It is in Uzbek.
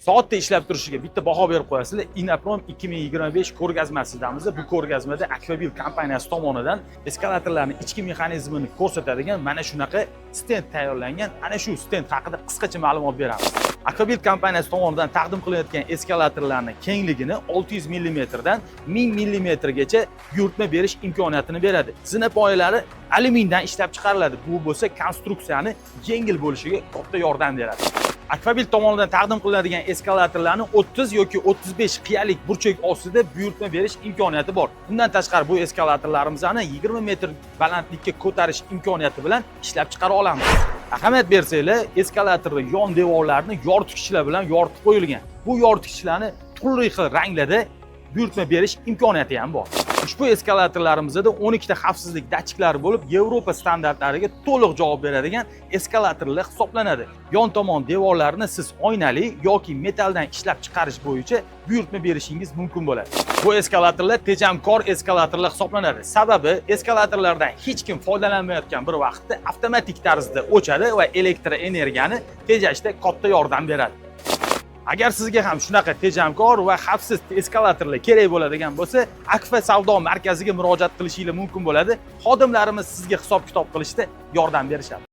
Soatda ishlab turishiga bitta baho berib qo'yasizlar. Innoprom 2025 ko'rgazmasidamiz. Bu ko'rgazmada Akfabil kompaniyasi tomonidan eskalatorlarning ichki mexanizmini ko'rsatadigan mana shunaqa stend tayyorlangan. Ana shu stend haqida qisqacha ma'lumot beramiz. Akfabil kompaniyasi tomonidan taqdim qilinayotgan eskalatorlarning kengligini 600 mm dan 1000 mm gacha buyurtma berish imkoniyatini beradi. Zina poyalari alyumindan ishlab chiqariladi. Bu bo'lsa konstruksiyani yengil bo'lishiga katta yordam beradi. Akfabil tomonidan taqdim qilinadigan eskalatorlarni 30 yoki 35 qiyalik burchak ostida buyurtma berish imkoniyati bor. Bundan tashqari, bu eskalatorlarimizni 20 metr balandlikka ko'tarish imkoniyati bilan ishlab chiqara olamiz. Ahamiyat bersanglar, eskalatorda yon devorlarni yoritgichlar bilan yoritib qo'yilgan. Bu yoritgichlarni turli xil ranglarda buyurtma berish imkoniyati ham bor. Ushbu eskalatorlarimizda 12 ta xavfsizlik datchiklari bo'lib, Yevropa standartlariga to'liq javob beradigan eskalatorlar hisoblanadi. Yon tomon devorlarini siz oynali yoki metalldan ishlab chiqarish bo'yicha buyurtma berishingiz mumkin bo'ladi. Bu eskalatorlar tejamkor eskalatorlar hisoblanadi. Sababi, eskalatorlardan hech kim foydalanmayotgan bir vaqtda avtomatik tarzda o'chadi va elektr energiyani tejashda katta yordam beradi. Agar sizga ham shunaqa tejamkor va xavfsiz eskalatorlar kerak bo'ladigan bo'lsa, Akfa savdo markaziga murojaat qilishinglar mumkin bo'ladi. Xodimlarimiz sizga hisob kitob qilishda yordam berishadi.